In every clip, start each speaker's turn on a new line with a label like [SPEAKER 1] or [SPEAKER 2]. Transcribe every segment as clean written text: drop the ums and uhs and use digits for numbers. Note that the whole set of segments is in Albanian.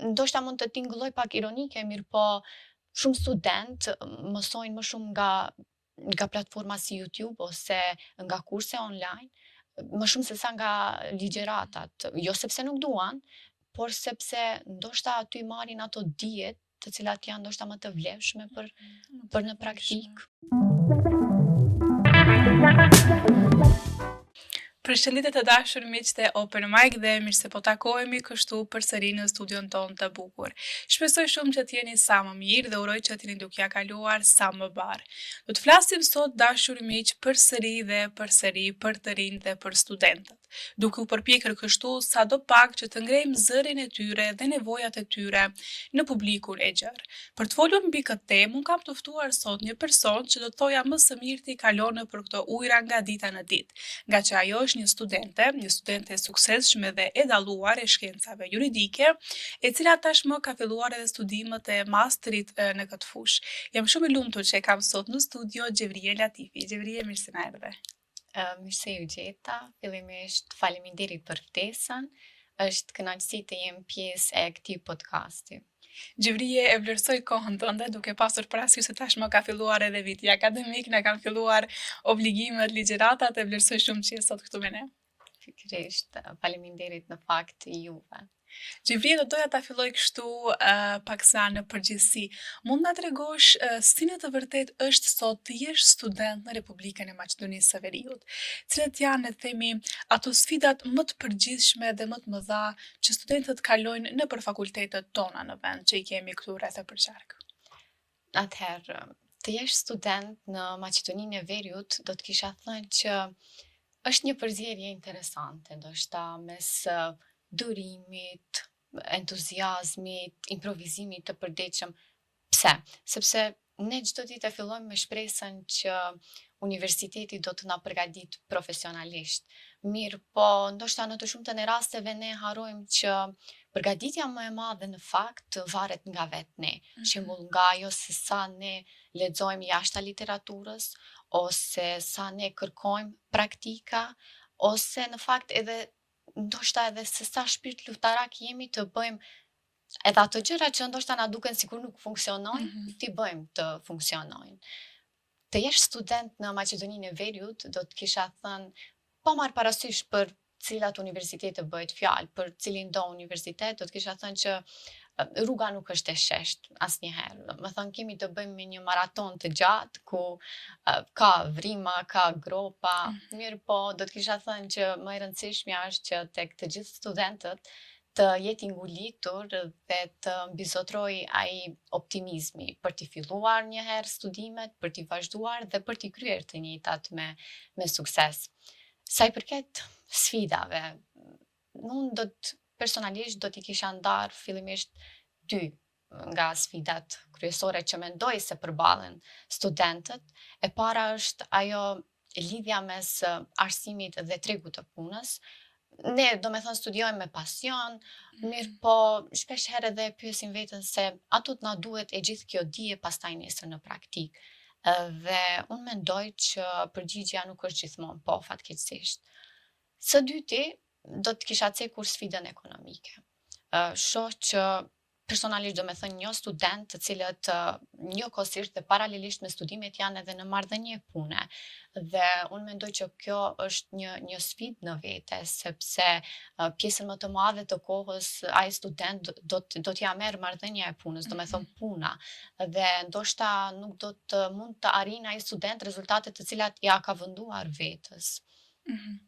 [SPEAKER 1] Ndoshta mund të tingëlloj pak ironike, mirëpo shumë student mësojnë më shumë nga nga platforma si YouTube ose nga kurse online, më shumë se sa nga ligjeratat. Jo sepse nuk duan, por sepse ndoshta aty marrin ato dijet të cilat janë ndoshta më të vlefshme për për në praktikë.
[SPEAKER 2] Përshëndetje të dashur miq të Open Mic dhe mirë se po takohemi kështu përsëri në studion tonë të bukur. Shpresoj shumë që të jeni sa më mirë dhe uroj që të jeni duke ja kaluar sa më mbarë. Do të flasim sot dashur miq përsëri dhe përsëri për të rinjtë dhe për studentët. duke u përpjekur kështu sado pak që të ngrejmë zërin e tyre dhe nevojat e tyre në publikun e gjerë. Për të folur mbi këtë temë, unë kam të ftuar sot një person që do të thoja më së mirti kalon nëpër këto ujëra nga dita në ditë, ngaqë ajo është një studente, një studente e suksesshme dhe e dalluar e shkencave juridike, e cila tashmë ka filluar edhe studimet e masterit në këtë fushë. Jam shumë e lumtur që e kam sot në studio Xhevrije Latifi. Xhevrije, mirë se na erdhe.
[SPEAKER 1] Mirë se ju gjeta. Fillimisht faleminderit për ftesën. Është kënaqësi të jem pjesë e këtij podcasti.
[SPEAKER 2] Xhevrije, e vlerësoj kohën tënde duke pasur parasysh se tashmë ka filluar edhe viti akademik, na kanë filluar obligimet, ligjeratat, e vlerësoj shumë që je sot këtu me ne.
[SPEAKER 1] Pikërisht, faleminderit në fakt juve.
[SPEAKER 2] Xhevrije, do doja ta filloj kështu uh, paksa në përgjithësi. Mund na tregosh uh, si në të vërtetë është sot të jesh student në Republikën e Maqedonisë së Veriut? Cilat janë, le të themi, ato sfidat më të përgjithshme dhe më të mëdha që studentët kalojnë nëpër fakultetet tona në vend që i kemi këtu rreth e përqark?
[SPEAKER 1] Atëherë, të jesh student në Maqedoninë e Veriut, do të kisha thënë që është një përzierje interesante, ndoshta mes durimit, entuziazmit, improvizimit të përditshëm. Pse? Sepse ne çdo ditë e fillojmë me shpresën që universiteti do të na përgatit profesionalisht. Mirëpo, ndoshta në të shumtën e rasteve ne harrojmë që përgatitja më e madhe në fakt varet nga vetë ne. Mm -hmm. Shembull nga ajo se sa ne lexojmë jashta literaturës ose sa ne kërkojmë praktika ose në fakt edhe ndoshta edhe se sa shpirt luftarak jemi të bëjmë edhe ato gjëra që ndoshta na duken sikur nuk funksionojnë, mm -hmm. t'i bëjmë të funksionojnë. Të jesh student në Maqedoninë e Veriut, do të kisha thënë, pa marrë parasysh për cilat universitete bëhet fjalë, për cilindo universitet, do të kisha thënë që rruga nuk është e sheshtë asnjëherë. Domethënë kemi të bëjmë me një maratonë të gjatë ku ka vrima, ka gropa, mm. mirëpo do të kisha thënë që më e rëndësishmja është që tek të gjithë studentët të jetë i ngulitur dhe të mbizotërojë ai optimizmi për t'i filluar një herë studimet, për t'i vazhduar dhe për t'i kryer të njëjtat me me sukses. Sa i përket sfidave, unë do të personalisht do t'i kisha ndarë fillimisht dy nga sfidat kryesore që mendoj se përballen studentët. E para është ajo lidhja mes arsimit dhe tregut të punës. Ne, domethënë, studiojmë me pasion, mm. mirëpo shpesh herë edhe pyesim veten se a do të na duhet e gjithë kjo dije pastaj nesër në praktikë. Dhe unë mendoj që përgjigja nuk është gjithmonë po, fatkeqësisht. Së dyti, do të kisha cekur sfidën ekonomike. Shoh që personalisht domethënë njoh studentë të cilët njëkohësisht dhe paralelisht me studimet janë edhe në marrëdhënie pune. Dhe unë mendoj që kjo është një një sfidë në vete, sepse pjesën më të madhe të kohës ai student do të do t'ia merr marrëdhënia e punës, domethënë mhm. puna. Dhe ndoshta nuk do të mund të arrijë ai student rezultatet të cilat ia ka vënduar vetes.
[SPEAKER 2] Mm -hmm.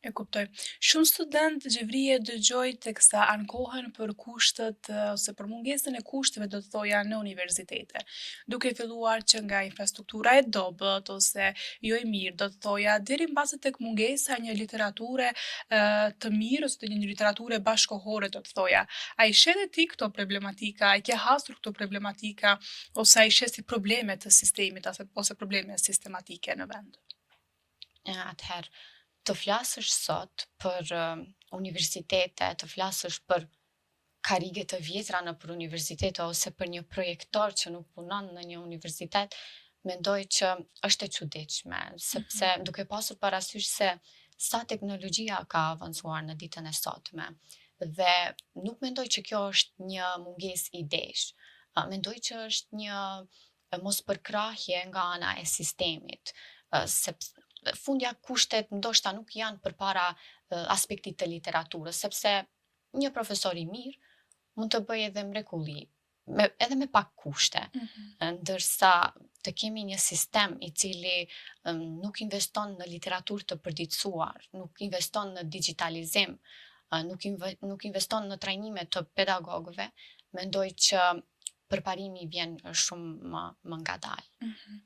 [SPEAKER 2] E kuptoj. Shumë studentë Xhevrije dëgjoj teksa ankohen për kushtet ose për mungesën e kushteve do të thoja në universitete. Duke filluar që nga infrastruktura e dobët ose jo e mirë do të thoja deri mbase tek mungesa e një literature të mirë ose të një literature bashkëkohore do të thoja. A i sheh edhe ti këto problematika, a i ke hasur këto problematika ose a i sheh si probleme të sistemit ose, ose probleme sistematike në vend?
[SPEAKER 1] Atëherë, të flasësh sot për universitete, të flasësh për karige të vjetra nëpër universitete ose për një projektor që nuk punon në një universitet, mendoj që është e çuditshme, sepse mm -hmm. duke pasur parasysh se sa teknologjia ka avancuar në ditën e sotme. Dhe nuk mendoj që kjo është një mungesë idesh. Mendoj që është një mospërkrahje nga ana e sistemit, sepse fundja kushtet ndoshta nuk janë përpara aspektit të literaturës, sepse një profesor i mirë mund të bëjë edhe mrekulli, me, edhe me pak kushte. Mm -hmm. Ndërsa të kemi një sistem i cili um, nuk investon në literaturë të përditësuar, nuk investon në digjitalizim, nuk, inve, nuk investon në trajnime të pedagogëve, mendoj që përparimi vjen shumë më, më ngadalë.
[SPEAKER 2] Mm -hmm.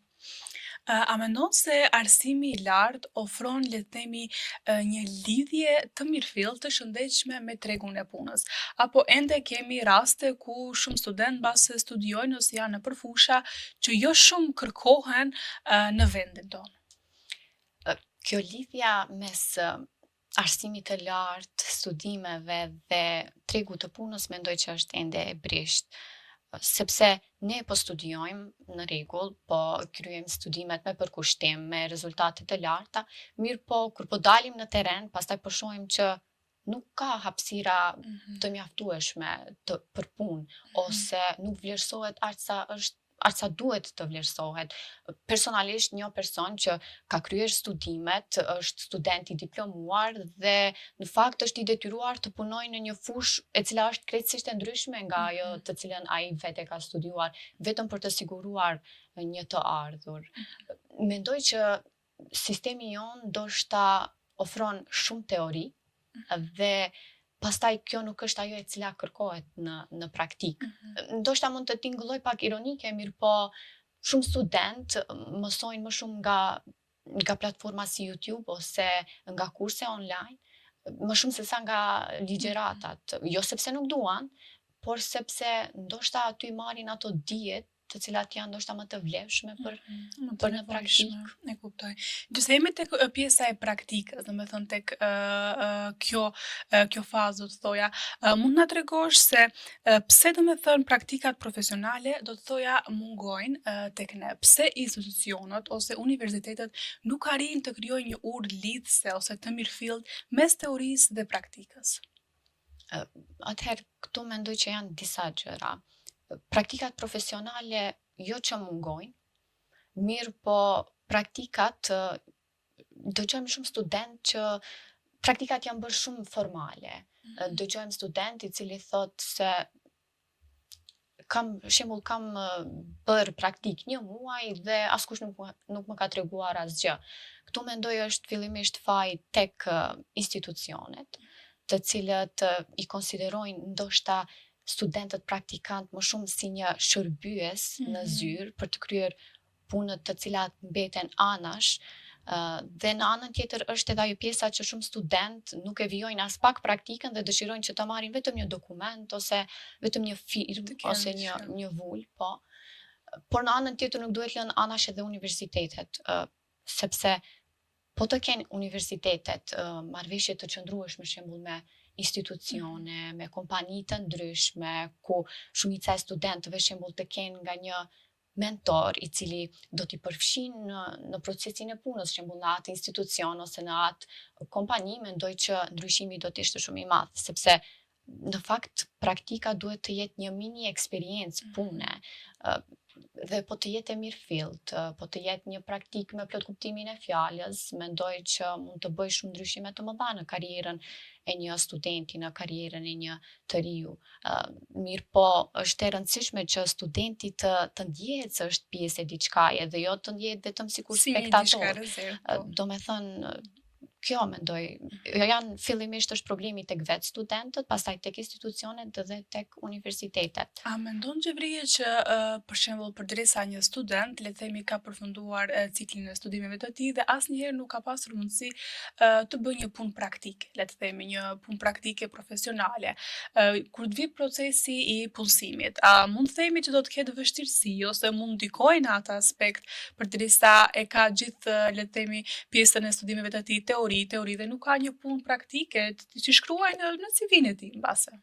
[SPEAKER 2] A mendon se arsimi i lartë ofron, le të themi, një lidhje të mirëfilltë, të shëndetshme me tregun e punës? Apo ende kemi raste ku shumë studentë mbase studiojnë ose janë nëpër fusha që jo shumë kërkohen në vendin tonë?
[SPEAKER 1] Kjo lidhja mes arsimit të lartë, studimeve dhe tregut të punës mendoj që është ende e brishtë sepse ne po studiojmë në rregull, po kryejmë studimet me përkushtim, me rezultate të larta, mirëpo kur po dalim në terren, pastaj po shohim që nuk ka hapësira mm -hmm. të mjaftueshme të për punë mm -hmm. ose nuk vlerësohet aq sa është aq sa duhet të vlerësohet. Personalisht një person që ka kryer studimet, është student i diplomuar dhe në fakt është i detyruar të punojë në një fushë e cila është krejtësisht e ndryshme nga ajo mhm. të cilën ai vetë ka studiuar, vetëm për të siguruar një të ardhur. Mhm. Mendoj që sistemi jonë ndoshta ofron shumë teori mhm. dhe pastaj kjo nuk është ajo e cila kërkohet në në praktikë. Mm -hmm. Ndoshta mund të tingëllojë pak ironike, mirëpo shumë studentë mësojnë më shumë nga nga platforma si YouTube ose nga kurse online, më shumë se sa nga ligjëratat. Mm -hmm. Jo sepse nuk duan, por sepse ndoshta aty marrin ato dijet të cilat janë ndoshta më të vlefshme për mm -hmm. për në praktikë.
[SPEAKER 2] E kuptoj. Nëse jemi tek pjesa e praktikës, domethënë tek uh, kjo uh, kjo fazë do të thoja, uh, mund na tregosh se uh, pse domethënë praktikat profesionale do të thoja mungojnë uh, tek ne? Pse institucionet ose universitetet nuk arrijnë të krijojnë një urë lidhëse ose të mirëfilltë mes teorisë dhe praktikës?
[SPEAKER 1] Atëherë, këtu mendoj që janë disa gjëra. Praktikat profesionale jo që mungojnë, mirëpo praktikat dëgjojmë shumë studentë që praktikat janë bërë shumë formale. Mm -hmm. Dëgjojmë student i cili thotë se kam shembull kam bërë praktikë një muaj dhe askush nuk nuk më ka treguar asgjë. Këtu mendoj është fillimisht faj tek institucionet, të cilët i konsiderojnë ndoshta studentët praktikantë më shumë si një shërbyes mm -hmm. në mhm. zyrë për të kryer punët të cilat mbeten anash, dhe në anën tjetër është edhe ajo pjesa që shumë studentë nuk e vijojnë aspak praktikën dhe dëshirojnë që të marrin vetëm një dokument ose vetëm një firmë ose një një vulë, po. Por në anën tjetër nuk duhet lënë anash edhe universitetet, sepse po të kenë universitetet marrëveshje të qëndrueshme shembull me institucione, me kompani të ndryshme, ku shumica e studentëve shembull të kenë nga një mentor i cili do t'i përfshin në në procesin e punës, shembull në atë institucion ose në atë kompani, mendoj që ndryshimi do të ishte shumë i madh, sepse në fakt praktika duhet të jetë një mini eksperiencë mm. pune dhe po të jetë e mirëfilltë, po të jetë një praktikë me plot kuptimin e fjalës, mendoj që mund të bëjë shumë ndryshime të mëdha në karrierën e një studenti, në karrierën e një të riu. Mirëpo, është e rëndësishme që studenti të të ndjehet se është pjesë e diçkaje dhe jo të ndjehet vetëm sikur
[SPEAKER 2] si
[SPEAKER 1] spektator.
[SPEAKER 2] Po.
[SPEAKER 1] Domethënë, kjo mendoj, jo janë fillimisht është problemi tek vetë studentët, pastaj tek institucionet dhe tek universitetet.
[SPEAKER 2] A mendon Xhevrije që për shembull përderisa një student, le të themi ka përfunduar ciklin e studimeve të tij dhe asnjëherë nuk ka pasur mundësi të bëjë një punë praktike, le të themi një punë praktike profesionale. Kur të vijë procesi i punësimit, a mund të themi që do të ketë vështirësi ose mund ndikojë në atë aspekt përderisa e ka gjithë le të themi pjesën e studimeve të tij teori, teori dhe nuk ka një punë praktike që shkruaj në në CV-në e tij mbase.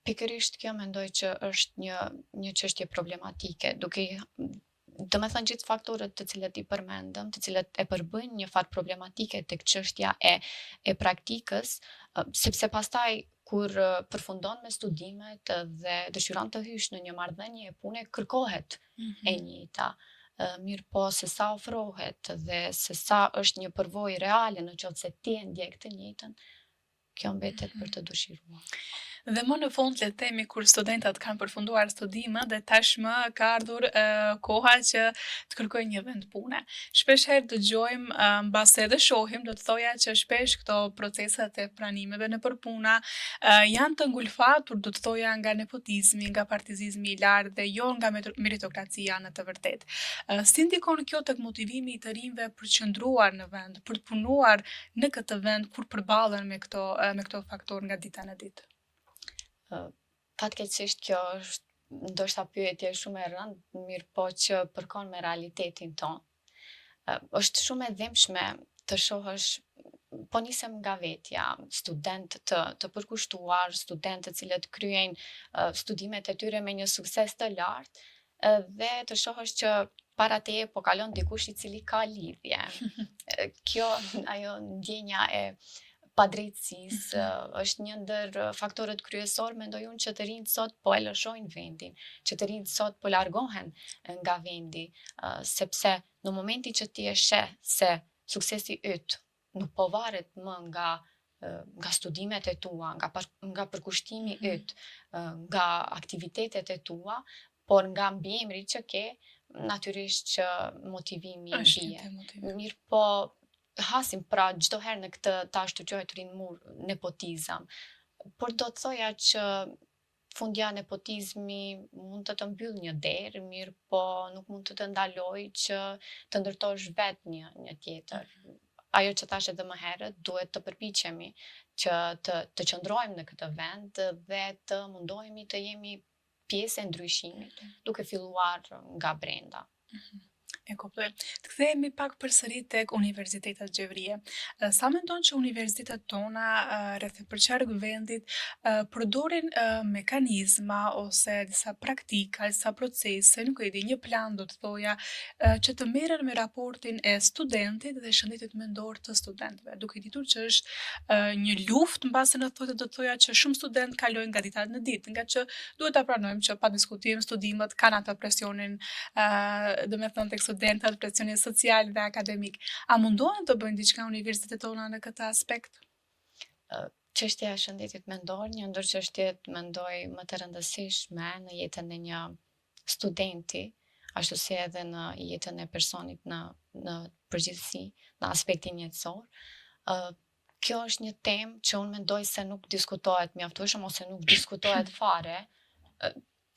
[SPEAKER 1] Pikërisht kjo mendoj që është një një çështje problematike, duke domethënë gjithë faktorët të cilët i përmendëm, të cilët e përbëjnë një farë problematike tek çështja e e praktikës, sepse pastaj Kur përfundon me studimet dhe dëshiron të hysh në një marrëdhënie pune, kërkohet mm -hmm. e njëjta. Mirëpo se sa ofrohet dhe se sa është një përvojë reale në qoftë se ti e ndjek të njëjtën, kjo mbetet për të
[SPEAKER 2] dëshiruar. Dhe më në fund le të themi kur studentët kanë përfunduar studimet dhe tashmë ka ardhur uh, koha që të kërkojnë një vend pune. Shpesh herë dëgjojmë uh, mbase edhe shohim, do të thoja që shpesh këto proceset e pranimeve nëpër puna uh, janë të ngulfatur, do të thoja nga nepotizmi, nga partizizmi i lartë dhe jo nga meritokracia në të vërtetë. Uh, si ndikon kjo tek motivimi i të rinjve për të qëndruar në vend, për të punuar në këtë vend kur përballen me këto me këto faktorë nga dita në
[SPEAKER 1] ditë? Fatkeqësisht kjo është ndoshta pyetje shumë e rëndë, mirëpo që përkon me realitetin tonë. Është shumë e dhimbshme të shohësh po nisem nga vetja, studentë të, të përkushtuar, studentë të cilët kryejnë studimet e tyre me një sukses të lartë, dhe të shohësh që para teje po kalon dikush i cili ka lidhje. Kjo ajo ndjenja e padrejtësisë mhm. është një ndër faktorët kryesorë, mendoj unë që të rinjtë sot po e lëshojnë vendin, që të rinjtë sot po largohen nga vendi, sepse në momentin që ti e sheh se suksesi yt nuk po varet më nga nga studimet e tua, nga për, nga përkushtimi mm -hmm. yt, nga aktivitetet e tua, por nga mbiemri që ke, natyrisht që motivimi bie. Mirëpo, hasim pra çdo herë në këtë të ashtuquajturin mur nepotizëm. Por do të thoja që Fundja nepotizmi mund të të mbyllë një derë, mirëpo nuk mund të të ndalojë që të ndërtosh vetë një, një tjetër. Ajo që thashë edhe më herët, duhet të përpiqemi që të, të qëndrojmë në këtë vend dhe të mundohemi të jemi pjesë e ndryshimit, duke filluar nga brenda.
[SPEAKER 2] Mhm. E kuptoj. Të kthehemi pak përsëri tek universitetet Xhevrie. Sa mendon që universitetet tona rreth e përqark vendit përdorin mekanizma ose disa praktika, disa procese, nuk e di, një plan do të thoja, që të merren me raportin e studentit dhe shëndetit mendor të studentëve, duke ditur që është një luftë mbase në thotë do të thoja që shumë studentë kalojnë nga dita në ditë, ngaqë duhet ta pranojmë që pa diskutim studimet kanë atë presionin, ë domethënë tek studentët, presionin social dhe akademik. A mundohen të bëjnë diçka universitetet tona në këtë
[SPEAKER 1] aspekt? Çështja e shëndetit mendor, një ndër çështjet mendoj më të rëndësishme në jetën e një studenti, ashtu si edhe në jetën e personit në në përgjithësi, në aspektin jetësor. Ë kjo është një temë që unë mendoj se nuk diskutohet mjaftueshëm ose nuk diskutohet fare.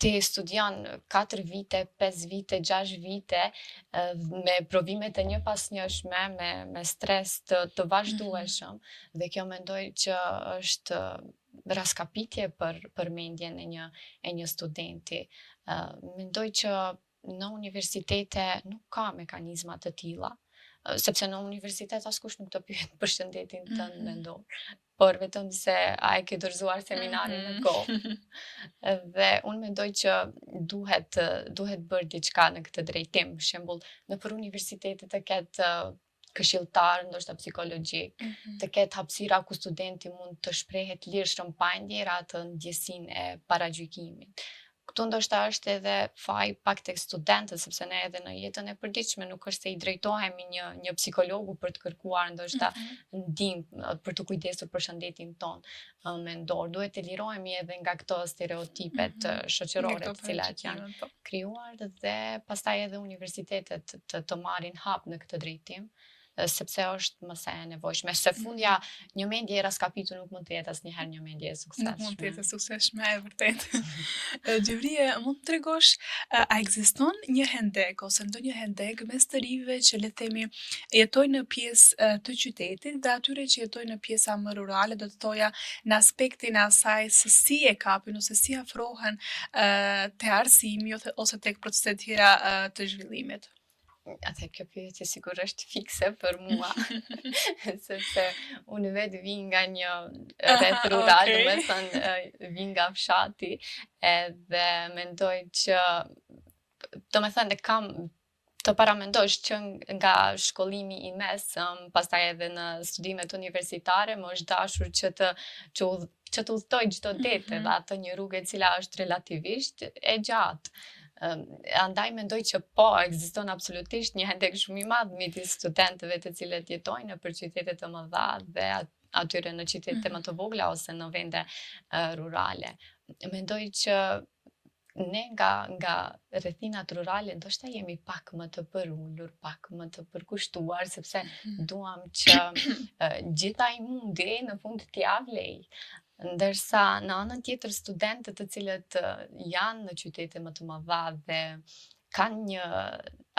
[SPEAKER 1] Ti studion 4 vite, 5 vite, 6 vite me provime të njëpasnjëshme, me me stres të të vazhdueshëm mm -hmm. dhe kjo mendoj që është rraskapitje për për mendjen e një e një studenti. Uh, mendoj që në universitete nuk ka mekanizma të tilla, sepse në universitet askush nuk të pyet për shëndetin tënd mm -hmm. mendor, por vetëm se a e ke dorëzuar seminarin mm -hmm. në mhm. kohë. Dhe unë mendoj që duhet duhet bërë diçka në këtë drejtim, për shembull, nëpër universitete të ketë këshilltar, ndoshta psikologjik, mm -hmm. të ketë hapësira ku studenti mund të shprehet lirshëm pa e ndjerë atë ndjesinë e paragjykimit. Këtu ndoshta është edhe faj pak tek studentët, sepse ne edhe në jetën e përditshme nuk është se i drejtohemi një një psikologu për të kërkuar ndoshta mm -hmm. ndihmë për t'u kujdesur për shëndetin tonë mendor. Duhet të lirohemi edhe nga këto stereotipet mm -hmm. shoqërore të cilat janë po. krijuar dhe pastaj edhe universitetet të, të marrin hap në këtë drejtim sepse është më se e nevojshme. Se fundja një mendje e rraskapitur nuk mund të jetë asnjëherë një mendje e
[SPEAKER 2] suksesshme. Nuk mund të jetë e suksesshme, e vërtetë. Xhevrie, mund të tregosh a ekziston një hendek ose ndonjë hendek mes të rinjve që le të themi jetojnë në pjesë të qytetit dhe atyre që jetojnë në pjesa më rurale, do të thoja në aspektin e asaj se si e kapin ose si afrohen te arsimi ose tek proceset e tjera të zhvillimit.
[SPEAKER 1] Atëherë kjo pyetje sikur është fikse për mua, sepse unë vetë vij nga një rreth rural, okay. domethënë vij nga fshati, edhe mendoj që, domethënë kam të paramendosh që nga shkollimi i mesëm, pastaj edhe në studimet universitare, më është dashur që të që udh, që të udhëtojë çdo ditë mm -hmm. edhe atë një rrugë e cila është relativisht e gjatë. Andaj mendoj që po, ekziston absolutisht një hendek shumë i madh midis studentëve të cilët jetojnë nëpër qytete të mëdha dhe atyre në qytete mm -hmm. më të vogla ose në vende uh, rurale. Mendoj që ne nga nga rrethinat rurale ndoshta jemi pak më të përulur, pak më të përkushtuar sepse mm -hmm. duam që uh, gjithë ai mundi në fund t'ia vlejë. Ndërsa në anën tjetër studentët të cilët janë në qytete më të mëdha dhe kanë një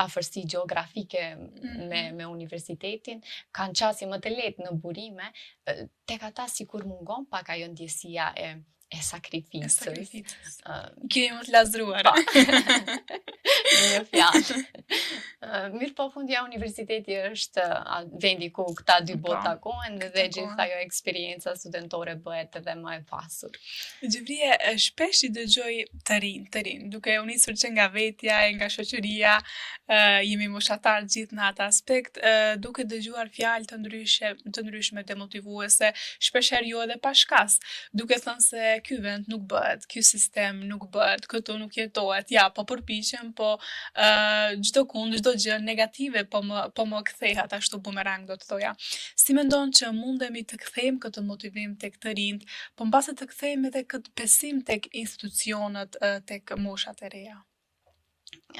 [SPEAKER 1] afërsi gjeografike mm -hmm. me me universitetin, kanë qasje më të lehtë në burime, tek ata sikur mungon pak ajo ndjesia e e
[SPEAKER 2] sakrificës. E sakrificës. Uh, Kemi më të lazdruar.
[SPEAKER 1] Po. Një fjalë. Uh, mirëpo fundja universiteti është uh, vendi ku këta dy botë po, takohen dhe gjithë ajo eksperienca studentore bëhet edhe më e
[SPEAKER 2] pasur. Xhevrie, shpesh i dëgjoj të rinj, të rinj, duke u nisur që nga vetja e nga shoqëria, uh, jemi moshatar gjithë në atë aspekt, uh, duke dëgjuar fjalë të ndryshe, të ndryshme demotivuese, shpeshherë jo edhe pa shkas, duke thënë se ky vend nuk bëhet, ky sistem nuk bëhet, këtu nuk jetohet, ja, po përpiqem, po uh, çdo kund, çdo gjë negative po më po më kthehet ashtu bumerang do të thoja. Si mendon që mundemi të kthejmë këtë motivim tek të rinjtë, po mbase të kthejmë edhe këtë besim tek institucionet, tek moshat e
[SPEAKER 1] reja?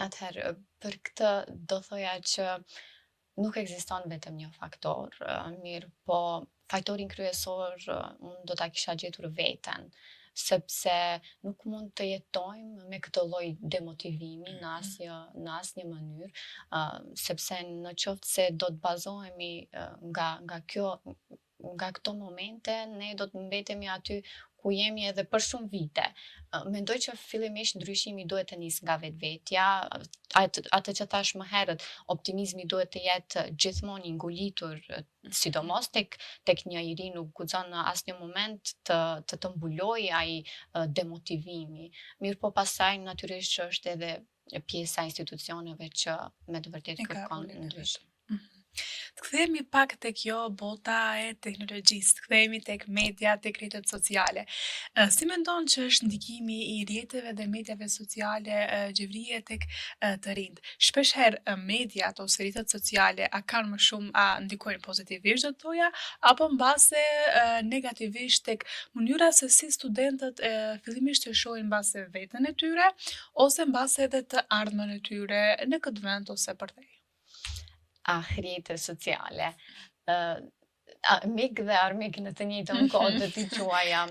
[SPEAKER 1] Atëherë, për këtë do thoja që nuk ekziston vetëm një faktor, mirëpo faktorin kryesor unë do ta kisha gjetur veten, sepse nuk mund të jetojmë me këtë lloj demotivimi në mhm. asnjë në asnjë mënyrë, uh, sepse në qoftë se do të bazohemi nga nga kjo nga këto momente ne do të mbetemi aty ku jemi edhe për shumë vite. Mendoj që fillimisht ndryshimi duhet të nisë nga vetvetja, atë, atë që thashë më herët, optimizmi duhet të jetë gjithmonë i ngulitur, sidomos tek tek një i ri nuk guxon në asnjë moment të të të mbulojë ai demotivimi. Mirëpo pastaj natyrisht që është edhe pjesa e institucioneve që me të vërtetë kërkon ndryshim.
[SPEAKER 2] Mhm. Të kthehemi pak te kjo bota e teknologjisë, të kthehemi tek media, tek rrjetet sociale. Si mendon që është ndikimi i rrjeteve dhe mediave sociale Xhevrie tek të rinjtë? Shpesh herë mediat ose rrjetet sociale a kanë më shumë a ndikojnë pozitivisht do të thoja, apo mbase negativisht tek mënyra se si studentët fillimisht e shohin mbase veten e tyre ose mbase edhe të ardhmen e tyre në këtë vend ose përtej.
[SPEAKER 1] Ah, rrjete sociale. Uh, mik dhe armik në të njëjtën kohë do t'i quaja.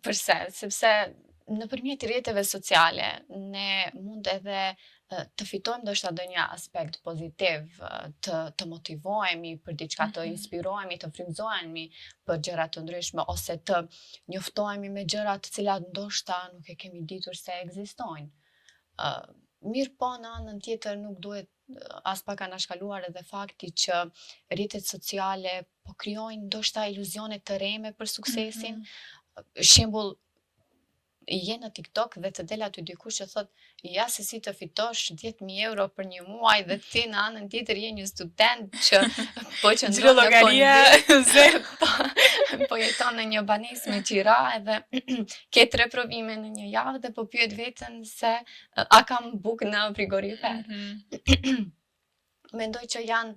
[SPEAKER 1] Përse? Sepse nëpërmjet rrjeteve sociale ne mund edhe të fitojmë ndoshta ndonjë aspekt pozitiv, të të motivohemi për diçka, të mhm. inspirohemi, të frymëzohemi për gjëra të ndryshme ose të njoftohemi me gjëra të cilat ndoshta nuk e kemi ditur se ekzistojnë. Uh, mirëpo në anën tjetër nuk duhet aspak anashkaluar edhe fakti që rrjetet sociale po krijojnë ndoshta iluzione të rreme për suksesin. Mm -hmm. Shembull, je në TikTok dhe të del aty dikush që thot ja se si të fitosh 10.000 euro për një muaj dhe ti në anën tjetër je një student që
[SPEAKER 2] po qëndron në konvikt,
[SPEAKER 1] po, po jeton në një banesë me qira edhe ke tre provime në një javë dhe po pyet veten se a kam bukë në frigorifer. Mm -hmm. Mendoj që janë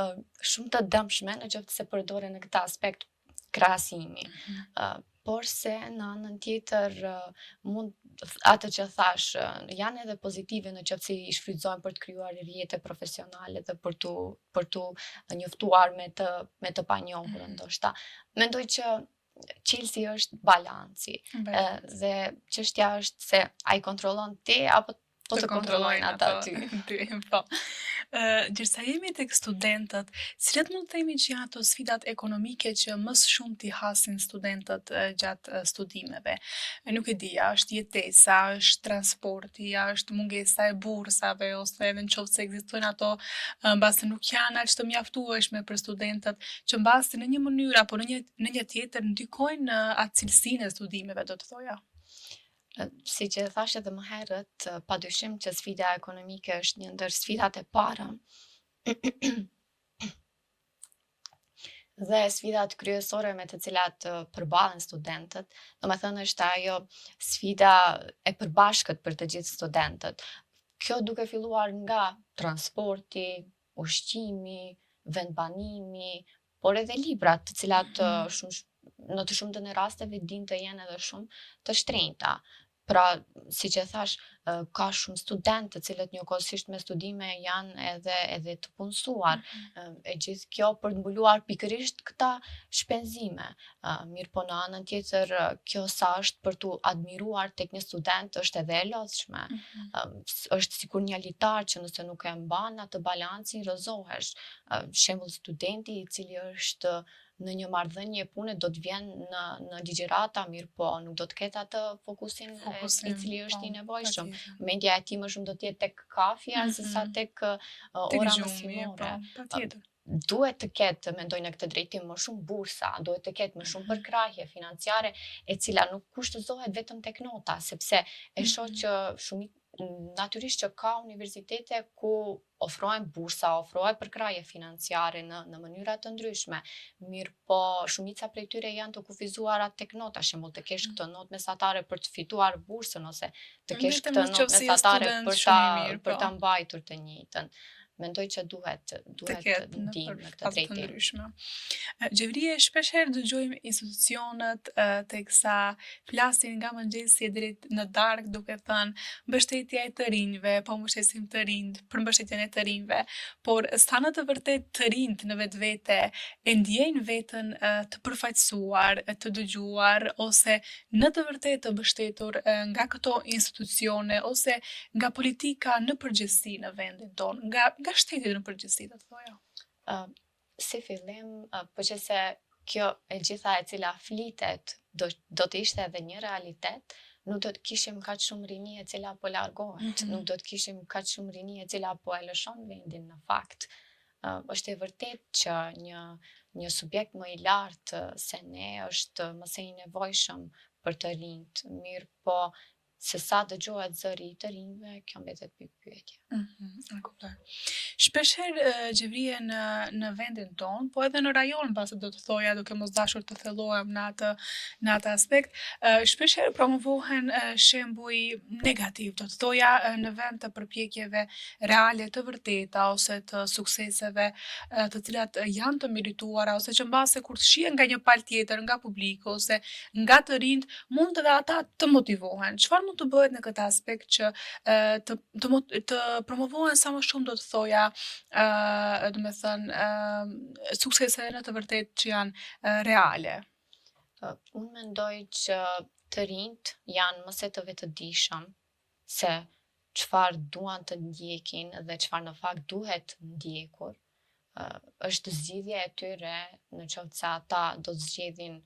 [SPEAKER 1] uh, shumë të dëmshme në qoftë se përdoren në këtë aspekt krahasimi. Mm -hmm. uh, por se në anën tjetër uh, mund atë që thash uh, janë edhe pozitive në qoftë se i shfrytëzojmë për të krijuar rrjete profesionale dhe për t'u për t'u njoftuar me të me të panjohurën mm -hmm. ndoshta. Mendoj që çelësi është balanci. Balanci. Dhe çështja është se a i kontrollon ti apo po të, të kontrollojnë ata
[SPEAKER 2] ty. ty po. Ë, gjersa jemi tek studentët, cilat mund të themi që janë ato sfidat ekonomike që më së shumti hasin studentët gjatë studimeve? Nuk e di, a është jetesa, a është transporti, a është mungesa e bursave ose edhe në qoftë se ekzistojnë ato, mbase nuk janë aq të mjaftueshme për studentët, që mbase në një mënyrë apo në një në një tjetër ndikojnë në atë cilësinë e studimeve, do të
[SPEAKER 1] thoja. Siç e thashë edhe më herët, pa dyshim që sfida ekonomike është një ndër sfidat e para. Dhe sfidat kryesore me të cilat përballen studentët, domethënë është ajo sfida e përbashkët për të gjithë studentët. Kjo duke filluar nga transporti, ushqimi, vendbanimi, por edhe librat, të cilat mm -hmm. shumë në të shumtën e rasteve dinë të jenë edhe shumë të shtrenjta. Pra, siç e thashë, ka shumë studentë të cilët njëkohësisht me studime janë edhe edhe të punësuar. Mm -hmm. E gjithë kjo për të mbuluar pikërisht këta shpenzime. Mirëpo në anën tjetër, kjo sa është për t'u admiruar tek një student është edhe e lodhshme. Mm -hmm. Është sikur një litar që nëse nuk e mban atë balancin rrëzohesh. Shembull studenti i cili është në një marrëdhënie pune do të vjen në në ligjërata, mirëpo nuk do të ketë atë fokusin, fokusin i cili është po, i nevojshëm. Mendja e tij më shumë do të jetë tek kafja mm -hmm. sesa mhm. tek uh, ora mësimore.
[SPEAKER 2] Po, patjetër.
[SPEAKER 1] Duhet të ketë, mendoj në këtë drejtim, më shumë bursa, duhet të ketë më shumë mhm. përkrahje financiare, e cila nuk kushtëzohet vetëm tek nota, sepse e shoh mhm. që shumë natyrisht që ka universitete ku ofrohen bursa, ofrohet përkrahje financiare në në mënyra të ndryshme. Mirëpo, shumica prej tyre janë të kufizuara tek nota, shembull të kesh mm. këtë notë mesatare për të fituar bursën ose të kesh këtë notë mesatare për ta për ta po. mbajtur të njëjtën. Mendoj që duhet duhet ndihmë në këtë drejtim.
[SPEAKER 2] Të ndryshme. Xhevrije shpesh herë dëgjojmë institucionet teksa flasin nga mëngjesi deri në darkë duke thënë mbështetja e të rinjve, po mbështesim të rinjtë për mbështetjen e të rinjve, por sa në të vërtetë të rinjtë në vetvete e ndjejnë veten të përfaqësuar, të dëgjuar ose në të vërtetë të mbështetur nga këto institucione ose nga politika në përgjithësi në vendin tonë, nga nga shteti në përgjithësi do të
[SPEAKER 1] thoja. Uh, si fillim, uh, po qe se kjo e gjitha e cila flitet do, do të ishte edhe një realitet, nuk do të kishim kaq shumë rini e cila po largohet, mm -hmm. nuk do të kishim kaq shumë rini e cila po e lëshon vendin në fakt. Uh, është e vërtetë që një një subjekt më i lartë se ne është më se i nevojshëm për të rinjtë, mirëpo se sa dëgjohet zëri i të rinjve, kjo mbetet pikëpyetje.
[SPEAKER 2] Mm -hmm, e kuptoj. Shpeshherë Xhevrije në në vendin tonë, po edhe në rajon, mbase do të thoja duke mos dashur të thellohem në atë në atë aspekt, shpeshherë promovohen shembuj negativ, do të thoja në vend të përpjekjeve reale të vërteta ose të sukseseve të cilat janë të merituara ose që mbase kur të shihen nga një palë tjetër, nga publiku ose nga të rinjtë, mund edhe ata të motivohen. Çfarë mund të bëhet në këtë aspekt që të të të promovohen sa më shumë do të thoja, ë domethënë ë suksese në të vërtetë që janë reale.
[SPEAKER 1] Unë mendoj që të rinjtë janë më se të vetëdijshëm se çfarë duan të ndjekin dhe çfarë në fakt duhet ndjekur. Është zgjidhja e tyre në qoftë se ata do të zgjedhin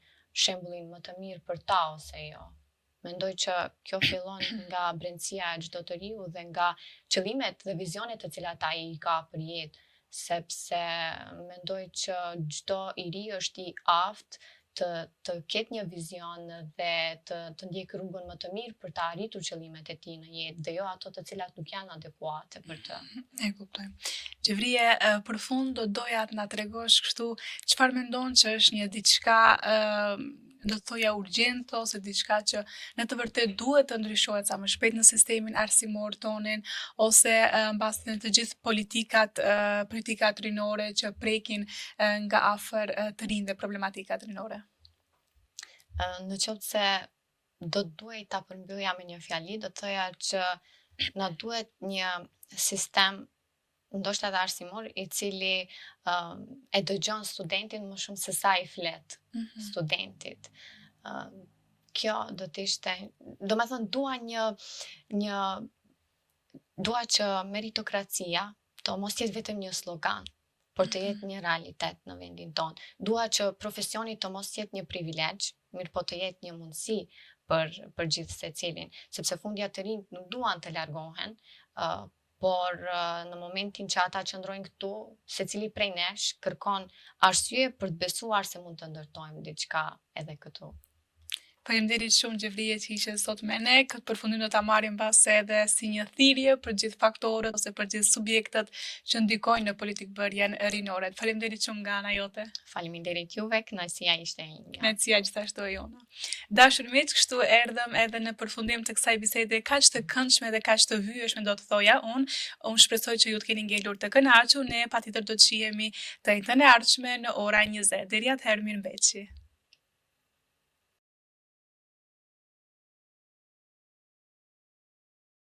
[SPEAKER 1] shembullin më të mirë për ta ose jo. Mendoj që kjo fillon nga brendësia e çdo të riu dhe nga qëllimet dhe vizionet të cilat ai i ka për jetë, sepse mendoj që çdo i ri është i aftë të të ketë një vizion dhe të të ndjekë rrugën më të mirë për të arritur qëllimet e tij në jetë dhe jo ato të cilat nuk janë adekuate për
[SPEAKER 2] të. E kuptoj. Xhevrije, për fund do doja të na tregosh kështu çfarë mendon që është një diçka do të thoja urgjente ose diçka që në të vërtetë duhet të ndryshohet sa më shpejt në sistemin arsimor tonin ose mbase në të gjithë politikat politikat rinore që prekin nga afër të rinjtë dhe problematikat
[SPEAKER 1] rinore. Në qoftë se do të duhej ta përmbyllja me një fjali, do të thoja që na duhet një sistem ndoshta edhe arsimor i cili uh, e dëgjon studentin më shumë se sa i flet mm -hmm. studentit. Uh, kjo do të ishte, domethënë dua një një dua që meritokracia të mos jetë vetëm një slogan, por të jetë mhm. një realitet në vendin tonë. Dua që profesioni të mos jetë një privilegj, mirëpo të jetë një mundësi për për gjithsecilin, sepse fundja të rinjtë nuk duan të largohen, uh, por në momentin që ata qëndrojnë këtu, secili prej nesh kërkon arsye për të besuar se mund të ndërtojmë diçka edhe këtu.
[SPEAKER 2] Faleminderit shumë Xhevrije që ishe sot me ne. Këtë përfundim do ta marrim mbase edhe si një thirrje për gjithë faktorët ose për gjithë subjektet që ndikojnë në politikëbërjen rinore. Faleminderit shumë nga ana jote.
[SPEAKER 1] Faleminderit juve, kënaqësia ishte
[SPEAKER 2] e imja. Kënaqësia gjithashtu e jona. Dashur miq, kështu erdhëm edhe në përfundim të kësaj bisede kaq të këndshme dhe kaq të vyeshme do të thoja unë. Unë shpresoj që ju të keni ngelur të kënaqur. Ne patjetër do të shihemi të enjten e ardhshme në ora 20. Deri atëherë mirëmbeçi.